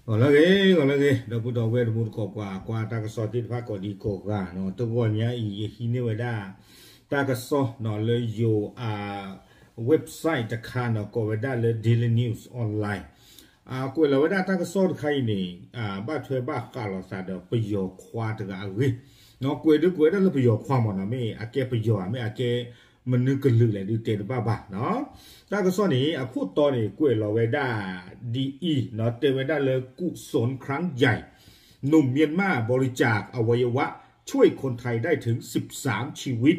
ဂီၤလၢအဂ့ၤ ဂီၤလၢအဂ့ၤ ဒီပုၢ်ဒီဝဲၢ်တံၤသကိး ပှၤကွၢ်တၢ်ကစီၣ်သ့ၣ်တဖၣ်ကိးဒံကိးဂၤနီၤ, တဂီၤညါအံၤ ယဟံးန့ၢ်ဝဲဒၣ် တၢ်ကစီၣ်နီၤ လၢယိၤ website တခါနီၤ ကိးဝဲဒၣ်လၢ Daily News Online ကွဲးလီၤဝဲဒၣ်တၢ်ကစီၣ်တခါအံၤန့ၣ် ဘၣ်ထွဲဘၣ်ဃးလိာ်သးဒီးပယီၤခွါတဂၤအဂ့ၢ်, ကွဲးဒုးကွဲးဝဲဒၣ်လၢပယီၤခွါမ့ၢ်နီၤ, မ့ၢ်အကဲပယီၤဧါ မ့ၢ်အကဲမနုၤကလုာ်လဲၣ်ဒုးတဲတဘၣ်ဘၣ်နီၤ. တၢ်ကစီၣ်န့ၣ် အခိၣ်တီန့ၣ် ကွဲးလီၤဝဲဒၣ်ဒ်အံၤနီၤ, တဲဝဲဒၣ်လၢ กุศลครั้งใหญ่ หนุ่มเมียนมาบริจาคอวัยวะ ช่วยคนไทยได้ถึงสิบสามชีวิต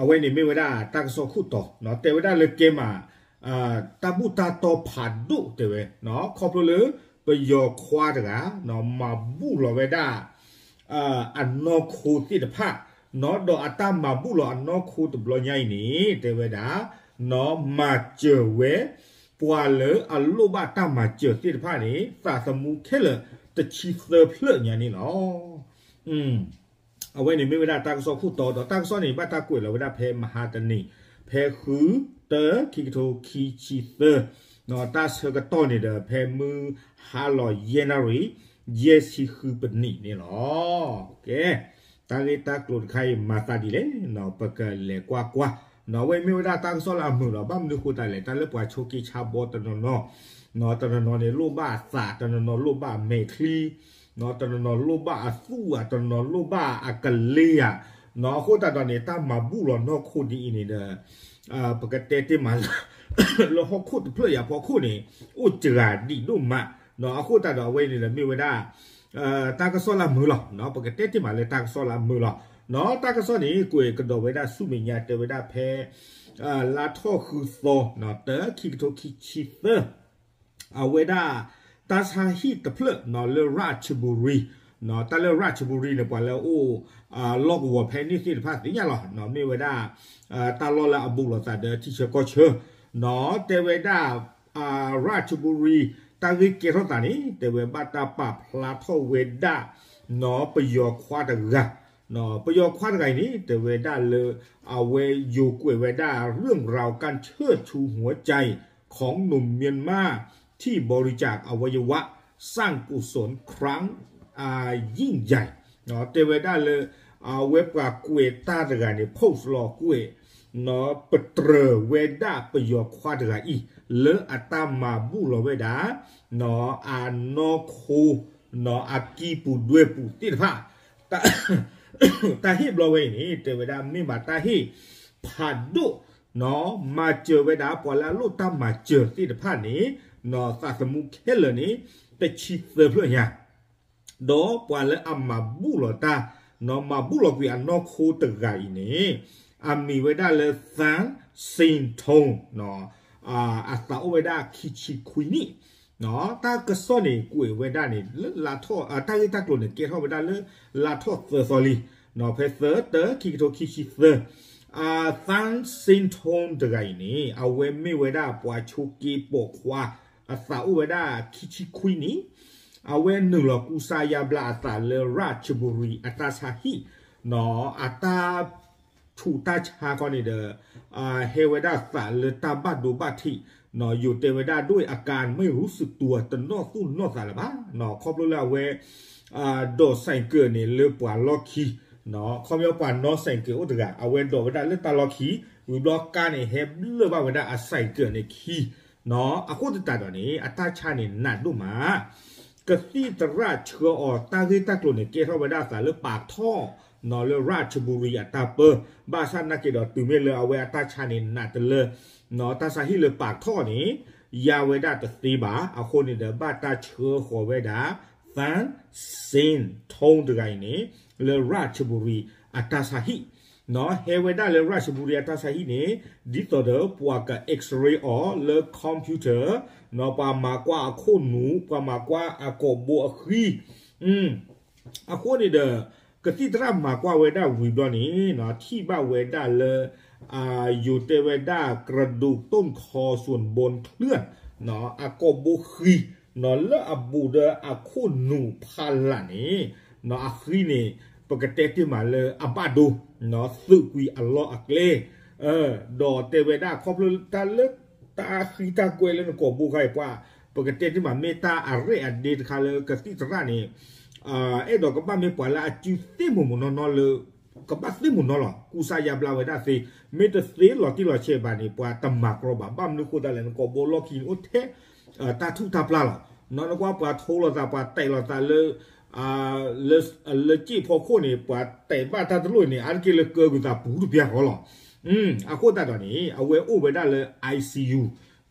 အဝဲန့ၣ်မ့ၢ်ဝဲဒၣ်တၢ်ကစီၣ်ခိၣ်တီ, တဲဝဲဒၣ်လၢကဲမး တၢ်ဘူၣ်တၢ်တီဖးဒိၣ်တဲဝဲ, ခီဖျိလၢပယီၤခွါတဂၤ မၤဘူၣ်လီၤဝဲဒၣ် အနီၢ်ခိသ့ၣ်တဖၣ်, ဒီးအတၢ်မၤဘူၣ်လီၤအနီၢ်ခိတဘျီညါအံၤန့ၣ် တဲဝဲဒၣ် မၤစၢၤဝဲ ပှၤလၢအလိၣ်ဘၣ်တၢ်မၤစၢၤသ့ၣ်တဖၣ်န့ၣ် သးသမူခဲလၢာ်တဆံသၢဖျၢၣ်ညါန့ၣ်လီၤ. အဝဲန့ၣ်မ့ၢ်ဝဲဒၣ်တၢ်ကစီၣ်ခိၣ်တီ, ဒီးတၢ်ကစီၣ်န့ၣ် ဘၣ်တၢ်ကွဲးလီၤဝဲဒၣ်ဖဲမဟါတနံၤ, ဖဲဃု တၢ ခံကထိခံဆံသၢ, တၢ်ဆၢကတီၢ်န့ၣ်ဒီး ဖဲမုၢ်ဟါလီၤယဲၢ်နၣ်ရံၣ် ယဲၢ်ဆံဃုပနံးန့ၣ်လီၤ. ကဲ, တၢ်ဂ့ၢ်တၢ်ကျိၤတခါအံၤ မၤသးဒ်လဲၣ်, ပကလဲၤကွၢ်ကွၢ်, အဝဲမ့ၢ်ဝဲဒၣ်တၢ်ကစီၣ်လၢအမုာ်လီၤ. ဘၣ်မနုၤဃိသတးလဲၣ်, တၢ်လၢပှၤဆိးက့ဆါဘီတနီၤနီၤ, တနီၤနီၤန့ၣ် လိၣ်ဘၣ်အသး, တနီၤနီၤလိၣ်ဘၣ်အမဲာ်ချံ, တနီၤနီၤလိၣ်ဘၣ်အသူၣ်ဧါ, တနီၤနီၤလိၣ်ဘၣ်အကလ့ဧါ, အဃိသတးဒီးန့ၣ် တၢ်မၤဘူၣ်လီၤနီၢ်ခိဒ်အံၤန့ၣ်ဒီး ပကတဲတ့ၢ်မးလၢ လၢဟီၣ်ခိၣ်တဖျၢၣ်အံၤအဖီခိၣ်န့ၣ် အိၣ်စှၤဒံးဒိၣ်မး, အဃိသတးဒီးအဝဲန့ၣ်ဒီးမ့ၢ်ဝဲဒၣ် တၢ်ကစီၣ်လၢအမုာ်လီၤ. ပကတဲတ့ၢ်မးလၢတၢ်ကစီၣ်လၢအမုာ်လီၤ. တၢ်ကစီၣ်န့ၣ် ကွဲးကဒီးဝဲဒၣ်ဆူမဲာ်ညါ တဲဝဲဒၣ်ဖဲ လါထီၣ်ဃုသီ တၢ ခံကထိခံဆံသၢ, အဝဲဒၣ် တၢ်ဆါဟံၣ်တဖျၢၣ်လၢ ရၣ်ချဘူရံ, တၢ်လၢ ရၣ်ချဘူရံန့ၣ် ပှၤလၢအအိၣ် လီၢ်ကဝီၤဖဲန့ၣ်သ့ၣ်တဖၣ်သ့ၣ်ညါလီၤ. မ့ၢ်ဝဲဒၣ် တၢ်လီၢ်လၢအဘူးလိာ်သးဒီးထံဆၢကီၢ်ဆၢ, တဲဝဲဒၣ် ရၣ်ချဘူရံ တၢ်ဂ့ၢ်ကဲထီၣ်သးန့ၣ် တဲဝဲဘၣ်တၢ်ပာ်ဖျါထီၣ်ဝဲဒၣ် ပယီၤခွါတဂၤ, ပယီၤခွါတဂၤအံၤန့ၣ် တဲဝဲဒၣ်လၢ အဝဲယိၤကွဲးဝဲဒၣ် เรื่องราวการเชิดชูหัวใจของหนุ่มเมียนมาที่บริจาคอวัยวะสร้างกุศลครั้ง ยิ่งใหญ่ တဲဝဲဒၣ်လၢ အဝဲပှၤကွဲးတၢ်တဂၤန့ၣ် post လီၤကွဲး ပတြၢၤဝဲဒၣ်ပယီၤခွါတဂၤအံၤ လၢအတၢ်မၤဘူၣ်လီၤဝဲဒၣ် အနီၢ်ခိ အကံၢ်ပူၤဒွဲၣ်ပူၤသ့ၣ်တဖၣ် တၢ်ဟ့ၣ်ဘျီဝဲအံၤန့ၣ် တဲဝဲဒၣ်မ့ၢ်ဘၣ်တၢ်ဟ့ၣ်ဖးဒိၣ် မၤစၢၤဝဲဒၣ် ပှၤလၢအလိၣ်တၢ်မၤစၢၤသ့ၣ်တဖၣ်န့ၣ် သးသမူခဲလၢာ်န့ၣ် တဆံသၢဖျၢၣ်ညါ ဒီးပှၤလၢအမၤဘူၣ်လီၤတၢ် မၤဘူၣ်လီၤကွံာ်အနီၢ်ခိတဂၤအံၤန့ၣ် အမံၤဝဲဒၣ်လၢ Thang Sing Tong အသးအိၣ်ဝဲဒၣ်ခံဆံခွံနံၣ် တၢ်ကစီၣ်န့ၣ် ကွဲးဝဲဒၣ်န့ၣ် လၢ တၢ်ဂ့ၢ်တၢ်ကျိၤန့ၣ် ကဲထီၣ်ဝဲဒၣ်လၢ လါထီၣ်သၢသီလံ ဖဲသၢ တၢ ခံကထိခံဆံသၢ Thang Sing Tong တဂၤအံၤန့ၣ် အဝဲမ့ၢ်ဝဲဒၣ်ပှၤဆိးက့ပိာ်ခွါ အသးအိၣ်ဝဲဒၣ်ခံဆံခွံနံၣ် အဝဲနုာ်လီၤကူစါယါဘျါအသးလၢ ရၣ်ချဘူရံ အတၢ်ဆါဟံၣ် အတၢ်ဆူးတၢ်ဆါခီန့ၣ်ဒီး ဟဲဝဲဒၣ်သးလၢတၢ်ဘၣ်ဒိဘၣ်ထံး ယိၤတဲဝဲဒၣ် ด้วยอาการไม่รู้สึกตัว တနီၣ်သူၣ်နီၣ်သးလၢၤဘၣ် ခီဖျိလၢအဝဲ ဒိးစဲးကၢးန့ၣ်လၢပှၤလီၢ်ခံ ခီဖျိပှၤနီၣ်စဲးကၢးအိၣ်တဂၤ အဝဲဒိးဝဲဒၣ်လၢတၢ်လီၢ်ခံ ဝံၤဘျီကါန့ၣ် ဟဲဘျၢၣ်ဘၣ်ဝဲဒၣ်အစဲးကၢးန့ၣ်ခံ အဃိသတးဒီးန့ၣ် အတၢ်ဆါန့ၣ်နးဒိၣ်မး ကသံၣ်သရၣ်ဆှၢအီၤ တၢ်ဂ့ၢ်တၢ်ကျိၤန့ၣ် ကဲထီၣ်ဝဲဒၣ်အသးလၢပာ်ထီၣ် လၢရၣ်ချဘူရံအတၢ်ပၢ ဘၣ်ဆၣ်နာ်က့ဒီး တုၤမ့ၢ်လၢအဝဲအတၢ်ဆါန့ၣ်နးတလၢ တၢ်ဆါဟံၣ်လၢပာ်ထီၣ်န့ၣ် ယါဝဲဒၣ်တသ့ဘၣ် အဃိန့ၣ်ဒီး ဘၣ်တၢ်ဆှၢဃီၤဝဲဒၣ် Thang Sing Tong တဂၤအံၤန့ၣ် လၢရၣ်ချဘူရံအတၢ်ဆါဟံၣ် ဟဲဝဲဒၣ်လၢရၣ်ချဘူရံအတၢ်ဆါဟံၣ်န့ၣ် ဒ်သိးဒီးပှၤက X-ray အီၤလၢ computer ပှၤမၤကွၢ်အခိၣ်နူာ် ပှၤမၤကွၢ်အကိာ်ဘိအဃံ အဃိန့ၣ်ဒီး ကသံၣ်သရၣ်မၤကွၢ်ဝဲဒၣ်ဝံၤဘျီန့ၣ် ထံၣ်ဘၣ်ဝဲဒၣ်လၢ ယိၤတဲဝဲဒၣ် กระดูกต้นคอส่วนบนเคลื่อน အကိာ်ဘိဃံ လၢအဘူးဒီးအခိၣ်နူာ်ဖးလၢ်န့ၣ် အဃံန့ၣ် ပကတဲတ့ၢ်မးလၢအဘၣ်ဒိ သုးကွံာ်အလီၢ်အကျဲ ဒီးတဲဝဲဒၣ်ခီဖျိတၢ်လၢတၢ်ဃံတၢ်ကွဲလၢနကိာ်ဘိခါအံၤ ပှၤ ပကတဲတ့ၢ်မး မ့ၢ်တၢ်အရဲၣ်အဒ့တခါလၢကသံၣ်သရၣ်န့ၣ် အဲၣ်ဒိးကဘၣ်မ့ၢ်ပှၤလၢအစုသ့ၣ်မုၢ်မုၢ်နီၢ်နီၢ်လၢ ကဘၣ်သ့ၣ်မုၢ်နီၢ်လီၤ. ကူစါယါဘျါဝဲဒၣ်သ့, မ့ၢ်တသ့လီၤတံၢ်လီၤဆဲးဘၣ်န့ၣ် ပှၤတမၤကြီဘၣ်. ဘၣ်မနုၤဃိသတးလဲၣ် နကိာ်ဘိလီၢ်ခံန့ၣ်အိၣ်ထဲ တၢ်ထူၣ်တၢ်ပျၢ်လီၤ. နကွၢ်ပှၤထိလိာ်သး ပှၤတဲာ်လိာ်သးလၢ လၢစ့ၣ်ဖီခိၣ်န့ၣ် ပှၤတဲာ်ဘၣ်တၢ်တလိၣ်န့ၣ် အါတက့ၢ်လၢကၢကွံာ်သးပူၤတပျၢ်ဃီလီၤ. အဃိသတးဒီးန့ၣ် အဝဲအိၣ်ဝဲဒၣ်လၢ I C U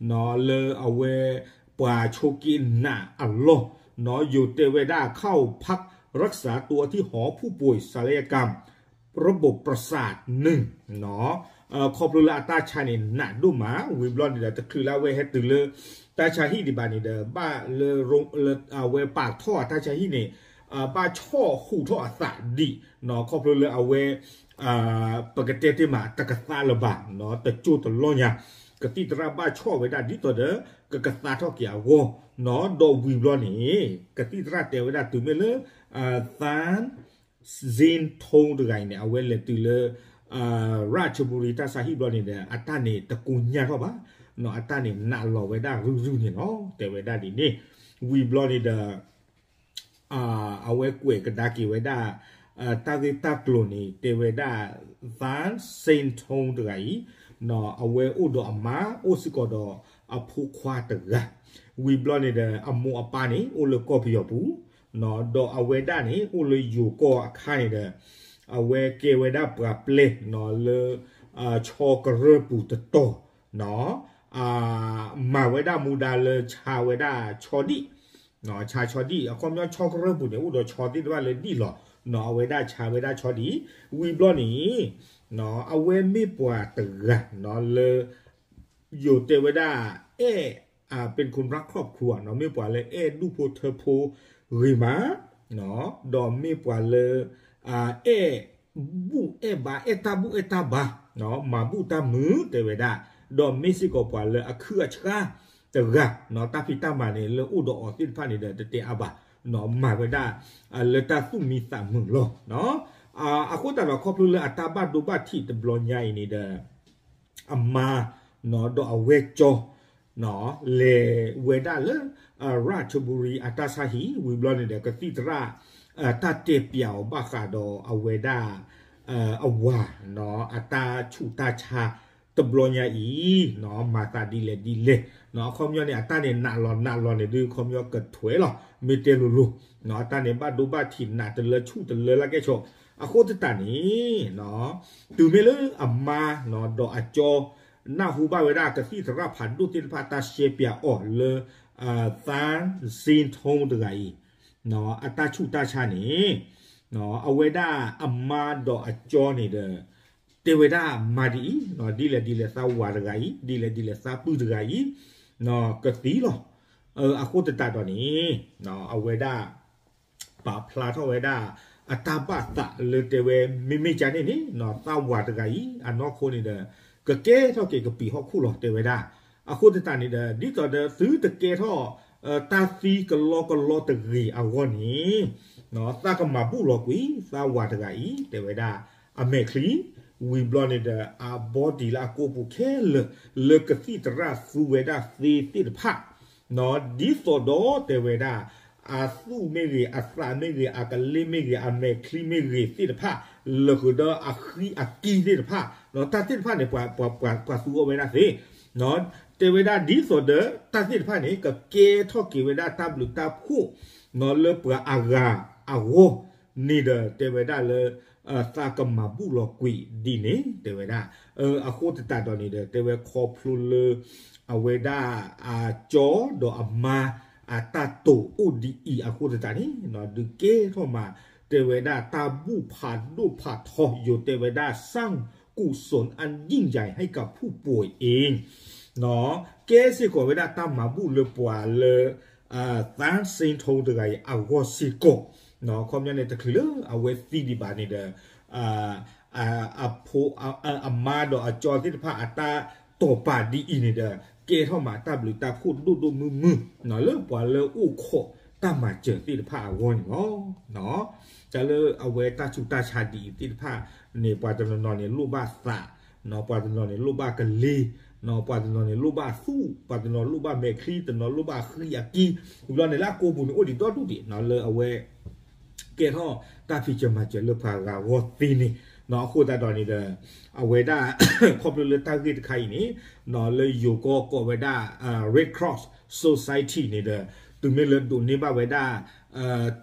လၢအဝဲ ပှၤဆိးက့နးအလီၢ် ယိၤတဲဝဲဒၣ် เข้าพักรักษาตัวที่หอผู้ป่วยศัลยกรรมระบบประสาทหนึ่ง ခီဖျိလၢအတၢ်ဆါန့ၣ်နးဒိၣ်မး ဝံၤဘျီန့ၣ်ဒီး တချုးလၢအဝဲဟဲတုၤလၢ တၢ်ဆါဟံၣ်ဒံးဘၣ်န့ၣ်ဒီး ဘၣ်လၢ အဝဲပာ်ထီၣ်အတၢ်ဆါဟံၣ်န့ၣ် ဘၣ်ဆီၣ်ဟူးထီၣ်အသးဒံး ခီဖျိလၢအဝဲ ပကတဲတ့ၢ်မး တကသါလၢၤဘၣ် တကၠိတလီၢ်ညါ ကသံၣ်သရၣ်ဘၣ်ဆီၣ်ဝဲဒၣ်ဒ်သိးဒီး ကကသါထီၣ်က့ၤအဂီၢ် ဒီးဝံၤဘျီန့ၣ် ကသံၣ်သရၣ်တဲဝဲဒၣ်တုၤမ့ၢ်လၢ သန်းဇင်းထွန်း တဂၤအံၤန့ၣ် အဝဲလဲၤတုၤလၢ ရၢၣ်ချဘူရံ တၢ်ဆါဟံၣ်ဘျီန့ၣ်ဒီး အတၢ်န့ၣ်တကိညၢ်ထီၣ်ဘၣ် အတၢ်န့ၣ်နးလီၤဝဲဒၣ်ရုၢ်ရုၢ်န့ၣ်လီၤ တဲဝဲဒၣ်ဒ်န့ၣ် ဝံၤဘျီန့ၣ်ဒီး အဝဲကွဲးကဒါက့ၤဝဲဒၣ် တၢ်ဂ့ၢ်တၢ်ကျိၤန့ၣ် တဲဝဲဒၣ် သန်းဇင်းထွန်း တဂၤအံၤ အဝဲအိၣ်ဒီးအမါ အိၣ်စ့ၢ်ကီးဒီးအဖိခွါတဂၤ ဝံၤဘျီန့ၣ်ဒီး အမိၢ်အပၢ်န့ၣ် အိၣ်လၢကီၢ်ပယီၤပူၤ ဒီးအဝဲဒၣ်န့ၣ် အိၣ်လၢယိၤကီၢ်အခါန့ၣ်ဒီး အဝဲကဲဝဲဒၣ်ပှၤပျဲၢ်လၢ ဆီကရၢၢ်ပူၤတတီၤ မၤဝဲဒၣ်မူဒါလၢဆါဝဲဒၣ်ဆီဒံၣ် ဆါဆီဒံၣ် အခီပညီဆီကရၢၢ်ပူၤန့ၣ် အိၣ်ဒီးဆီသ့ၣ်တဖၣ်လၢဒံၣ်လီၤ အဝဲဒၣ်ဆါဝဲဒၣ်ဆီဒံၣ် ဝံၤဘျီန့ၣ် အဝဲမ့ၢ်ပှၤတဂၤလၢ ယိၤတဲဝဲဒၣ် အဲၣ် เป็นคนรักครอบครัว မ့ၢ်ပှၤလၢအဲၣ်ဒူၣ်ဖိထၢဖိဂ့ၤမး ဒီးမ့ၢ်ပှၤလၢ အဲၣ်ဘူၣ်အဲၣ်ဘါ အဲၣ်တၢ်ဘူၣ်အဲၣ်တၢ်ဘါ မၤဘူၣ်တၢ်မုာ်တဲဝဲဒၣ် ဒီးမ့ၢ်စ့ၢ်ကီးပှၤလၢအခုၣ်အဆှါတဂၤ တၢ်ဖံးတၢ်မၤန့ၣ် လၢအိၣ်ဒီးအီၤသ့ၣ်တဖၣ်န့ၣ်ဒီး တတဲအါဘၣ် မၤဝဲဒၣ် လၢတၢ်သူၣ်မံသးမုာ်လီၤ. အဃိသတးဒီးခီဖျိလၢအတၢ်ဘၣ်ဒိဘၣ်ထံးတဘျီညါအံၤန့ၣ်ဒီး အမါ ဒီးအဝဲကၠီ လဲၤဝဲဒၣ်လၢ ရၢၣ်ချဘူရံ အတၢ်ဆါဟံၣ် ဝံၤဘျီန့ၣ်ဒီး ကသံၣ်သရၣ် တၢ်တဲပျးအီၤဘၣ်ဃးဒီးအဝဲဒၣ် အဝၤ အတၢ်ဆူးတၢ်ဆါ တဘျီညါအံၤ မၤသးဒ်လဲၣ်ဒ်လဲၣ် အခီပညီန့ၣ် အတၢ်န့ၣ်နးလီၤနးလီၤန့ၣ်ဒုး ခီပညီကထွဲလီၤ မ့ၢ်တဲလိၤလိၤ အတၢ်န့ၣ်ဘၣ်ဒိဘၣ်ထံးနးတလၢဆူၣ်တလၢလၢကဲဆိး အဃိသတးန့ၣ် တုၤမ့ၢ်လၢအမါ ဒီးအကၠီ နၢ်ဟူဘၣ်ဝဲဒၣ်ကသံၣ်သရၣ်ဖးဒိၣ်သ့ၣ်တဖၣ်တၢ်ရှဲပျးအီၤလၢ သန်းဇင်းထွန်း တဂၤအံၤ အတၢ်ဆူးတၢ်ဆါန့ၣ် အဝဲဒၣ်အမါဒီးအကၠီန့ၣ်ဒီး တဲဝဲဒၣ်မၤဒ်အံၤ ဒ်လဲၣ်ဒ်လဲၣ်သးဝၤတဂၤအံၤ ဒ်လဲၣ်ဒ်လဲၣ်သးပုၢ်တဂၤအံၤ ကသံလီၤ အဃိသတးဒီးန့ၣ် အဝဲဒၣ် ပာ်ဖျါထီၣ်ဝဲဒၣ် အတၢ်ဘၣ်သးလၢတဲဝဲ မ့မ့ၢ်ကန့ၣ်န့ၣ် သးဝၤတဂၤအံၤ အနီၢ်ခိန့ၣ်ဒီး ကကဲထီၣ်က့ၤကပံာ်ဟီၣ်ခိၣ်လီၤ တဲဝဲဒၣ် အဃိသတးန့ၣ်ဒီး ဒ်သိးဒီးသုတကဲထီၣ် တၢ်သံကလီကလီတဂ့ၤအဂီၢ်န့ၣ် သးကမၤဘူၣ်လီၤကွံာ် သးဝၤတဂၤအံၤ တဲဝဲဒၣ် အမဲာ်ချံ ဝံၤဘျီန့ၣ်ဒီး အbodyလၢအကိးပူၤခဲလၢာ် လၢကသံၣ်သရၣ်သူဝဲဒၣ်သ့သ့ၣ်တဖၣ် ဒ်သိးဒီးတဲဝဲဒၣ် အသူၣ်မ့ၢ်ဂ့ၤ အသးမ့ၢ်ဂ့ၤ အကလ့မ့ၢ်ဂ့ၤ အမဲာ်ချံမ့ၢ်ဂ့ၤသ့ၣ်တဖၣ် လၢဃုာ်ဒီးအဃံအကံသ့ၣ်တဖၣ် တၢ်သ့ၣ်တဖၣ်န့ၣ် ပှၤသူအီၤဝဲဒၣ်သ့ တဲဝဲဒၣ်ဒ်သိးဒီး တၢ်သ့ၣ်တဖၣ်န့ၣ် ကကဲထီၣ်က့ၤဝဲဒၣ်တၢ်ဘျုးတၢ်ဖှိၣ် လၢပှၤအဂၤအဂီၢ်န့ၣ်ဒီး တဲဝဲဒၣ်လၢ သးကမၤဘူၣ်လီၤကွံာ်ဒ်န့ၣ် တဲဝဲဒၣ် အဃိသတးဒီးန့ၣ်ဒီး တဲဝဲခီဖျိလၢ အဝဲဒၣ် အကၠီဒီးအမါ အတၢ်တိာ်အိၣ်ဒ်အံၤအဃိသတးန့ၣ် ဒုးကဲထီၣ်မး တဲဝဲဒၣ်တၢ်ဘူၣ်ဖးဒိၣ်ဖးထီ ယိၤတဲဝဲဒၣ် สร้างกุศลอันยิ่งใหญ่ให้กับผู้ป่วยเอง ကဲစ့ၢ်ကီးဝဲဒၣ်တၢ်မၤဘူၣ်လၢပှၤလၢ သန်းဇင်းထွန်း တဂၤအံၤအဂီၢ်စ့ၢ်ကီး ခီပညီန့ၣ် တချုးလၢအဝဲသံဒံးဘၣ်န့ၣ်ဒီး အဖိ အမါဒီးအကၠီသ့ၣ်တဖၣ်အတၢ်တိာ်ပာ်ဒ်အံၤန့ၣ်ဒီး ကဲထီၣ်မးတၢ်ဘျုးတၢ်ဖှိၣ်ဒိၣ်ဒိၣ်မုၢ်မုၢ် လၢပှၤလၢအိၣ်ခိးတၢ်မၤစၢၤသ့ၣ်တဖၣ်အဂီၢ်န့ၣ်လီၤ. တၢ်လၢအဝဲတၢ်ဆူးတၢ်ဆါဒ်အံၤသ့ၣ်တဖၣ်န့ၣ် ပှၤတနီၤနီၤန့ၣ်လိၣ်ဘၣ်သး ပှၤတနီၤန့ၣ်လိၣ်ဘၣ်ကလ့ ပှၤတနီၤန့ၣ်လိၣ်ဘၣ်အသူၣ်, ပှၤတနီၤလိၣ်ဘၣ်မဲာ်ချံ, တနီၤလိၣ်ဘၣ်အဃံအကံ, ဝံၤဘျီန့ၣ်လၢအကိာ်ပူၤန့ၣ်အိၣ်ဒံးဒီဒူၣ်ဒံး လၢအဝဲ ကဲထီၣ်တၢ်ဖံးစၢၤမၤစၢၤလၢပှၤဂၤဂီၢ်သ့န့ၣ်, အဃိသတးဒီးန့ၣ်ဒီး အဝဲဒၣ် ခီဖျိလၢတၢ်ဂ့ၢ်တခါအံၤန့ၣ် လၢယိၤကီၢ်ကိးဝဲဒၣ် Red Cross Society န့ၣ်ဒီး တုၤမ့ၢ်လၢဒိးန့ၢ်ဘၣ်ဝဲဒၣ်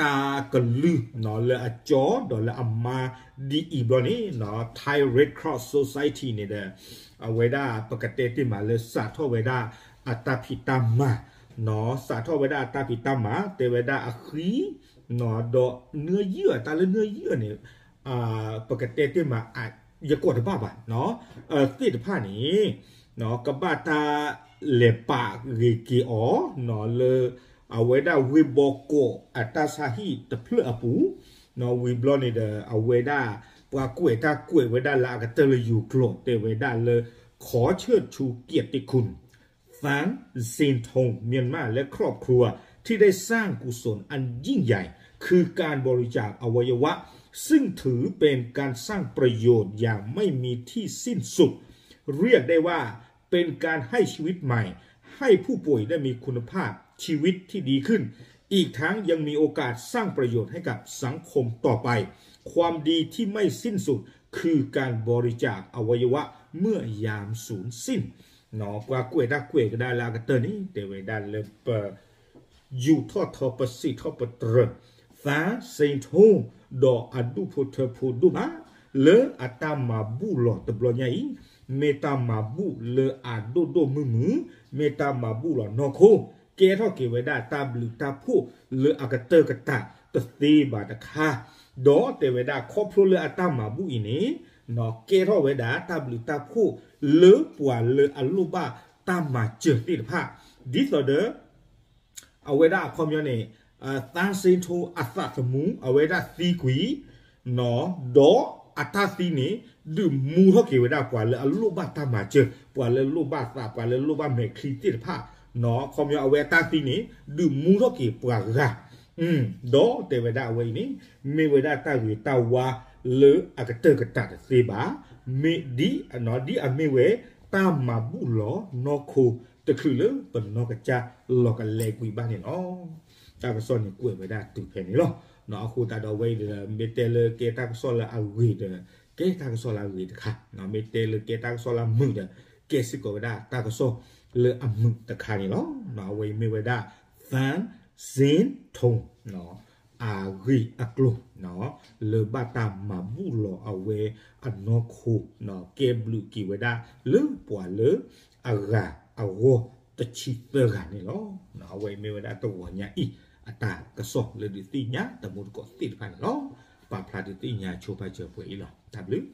တၢ်ကလုၢ် လၢအကၠီဒီးလၢအမါဒ်အံၤဘျီန့ၣ် Thai Red Cross Society န့ၣ်ဒီး အဝဲဒၣ်ပကတဲတ့ၢ်မးလၢစးထီၣ်ဝဲဒၣ်အတၢ်ဖံးတၢ်မၤ, စးထီၣ်ဝဲဒၣ်အတၢ်ဖံးတၢ်မၤ တဲဝဲဒၣ်အဃံ ဒီးနၢယုၢ် တၢ်လၢနၢယုၢ်န့ၣ် ပကတဲတ့ၢ်မး ယကိးတဘၣ်ဘၣ် သ့ၣ်တဖၣ်န့ၣ် ကဘၣ်တၢ်လဲၤပာ်ဂ့ၤက့ၤအီၤ လၢ အဝဲဒၣ်ဝ့ၢ်ဘီကီးအတၢ်ဆါဟံၣ်တဖျၢၣ်အပူၤ, ဝံၤဘျီန့ၣ်ဒီး အဝဲဒၣ် ပှၤကွဲးတၢ်ကွဲးဝဲဒၣ်လၢအကတၢၢ်လၢယိၤကျိာ် တဲဝဲဒၣ်လၢ ขอเชิญชูเกียรติคุณ Than Sin Thong Myanmar และครอบครัวที่ได้สร้างกุศลอันยิ่งใหญ่ คือการบริจาคอวัยวะ ซึ่งถือเป็นการสร้างประโยชน์อย่างไม่มีที่สิ้นสุด เรียกได้ว่าเป็นการให้ชีวิตใหม่ ให้ผู้ป่วยได้มีคุณภาพชีวิตที่ดีขึ้น อีกทั้งยังมีโอกาสสร้างประโยชน์ให้กับสังคมต่อไป ความดีที่ไม่สิ้นสุดคือการบริจาคอวัยวะเมื่อยามสูญสิ้น ပှၤကွဲးတၢ်ကွဲးကဒါလၢအကတၢၢ်န့ၣ် တဲဝဲဒၣ်လၢပ ယူာ်ထီၣ်ထီပစံးထီၣ်ပတြၢၤ သးစ့ထိ ဒီးအဒူၣ်ဖိထၢဖိဒိၣ်မး လၢအတၢ်မၤဘူၣ်လီၤတဘျီညါအံၤ မ့ၢ်တၢ်မၤဘူၣ်လၢအဒိၣ်ဒိၣ်မုၢ်မုၢ် မ့ၢ်တၢ်မၤဘူၣ်လီၤနီၢ်ခိ ကဲထီၣ်က့ၤဝဲဒၣ်တၢ်ဘျုးတၢ်ဖှိၣ်လၢအကတၢၢ်ကတၢၢ်တသ့ဘၣ်တခါ, ဒီးတဲဝဲဒၣ်ခီဖျိလၢအတၢ်မၤဘူၣ်အံၤန့ၣ် ကဲထီၣ်ဝဲဒၣ်တၢ်ဘျုးတၢ်ဖှိၣ်လၢပှၤလၢအလိၣ်ဘၣ်တၢ်မၤစၢၤသ့ၣ်တဖၣ် ဒ်သိးဒီး အဝဲဒၣ်အခီပညီန့ၣ် သးစ့ထိအသးသမူ အဝဲဒၣ်သံကွံာ် ဒီးအတၢ်သံန့ၣ် ဒုးမူထီၣ်က့ၤဝဲဒၣ်ပှၤလၢအလိၣ်ဘၣ်တၢ်မၤစၢၤ ပှၤလၢလိၣ်ဘၣ်သး ပှၤလၢလိၣ်ဘၣ်မဲာ်ချံသ့ၣ်တဖၣ် အခီပညီအဝဲအတၢ်သံန့ၣ် ဒုးမူထီၣ်က့ၤပှၤဂၤ ဒီးတဲဝဲဒၣ်အဝဲအံၤန့ၣ် မ့ၢ်ဝဲဒၣ်တၢ်ဂ့ၤတၢ်ဝါလၢအကတၢၢ်ကတၢၢ်တသ့ဘၣ်, မ့ၢ်ဒ် ဒ်အမ့ၢ်ဝဲတၢ်မၤဘူၣ်လီၤနီၢ်ခိတချုးလၢပနီၢ်ကစၢ်လီၤကလဲကွံာ်ဘၣ်န့ၣ်လီၤ. တၢ်ကစီၣ်န့ၣ်ကွဲးဝဲဒၣ်တုၤဖဲန့ၣ်လီၤ. အဃိသတးဒီးဝဲအံၤဒီး မ့ၢ်တဲလၢကဲတၢ်ကစီၣ်လၢအဂ့ၤဒီး ကဲတၢ်ကစီၣ်လၢအဂ့ၤတခါ, မ့ၢ်တဲလၢကဲတၢ်ကစီၣ်လၢအမုာ်ဒီး ကဲစ့ၢ်ကီးဝဲဒၣ်တၢ်ကစီၣ်လၢအမုာ်တခါန့ၣ်လီၤ. အဝဲအံၤမ့ၢ်ဝဲဒၣ် သးစ့ထိ အဂ့ၢ်အကျိၤ လၢဘၣ်တၢ်မၤဘူၣ်လီၤအဝဲအနီၢ်ခိ ကဲဘျုးက့ၤဝဲဒၣ်လၢပှၤလၢအဂၤအဂီၢ်တဆံသၢဂၤန့ၣ်လီၤ. အဝဲအံၤမ့ၢ်ဝဲဒၣ်တဂီၤညါအံၤ အတၢ်ကစီၣ်လၢဒုးသ့ၣ်ညါတမူတကိးသ့ၣ်တဖၣ်န့ၣ်လီၤ. ပာ်ဖျါဒုးသ့ၣ်ညါဆိပာ်စၢၤပှဲၤအံၤလီၤ. တၢ်ဘျုး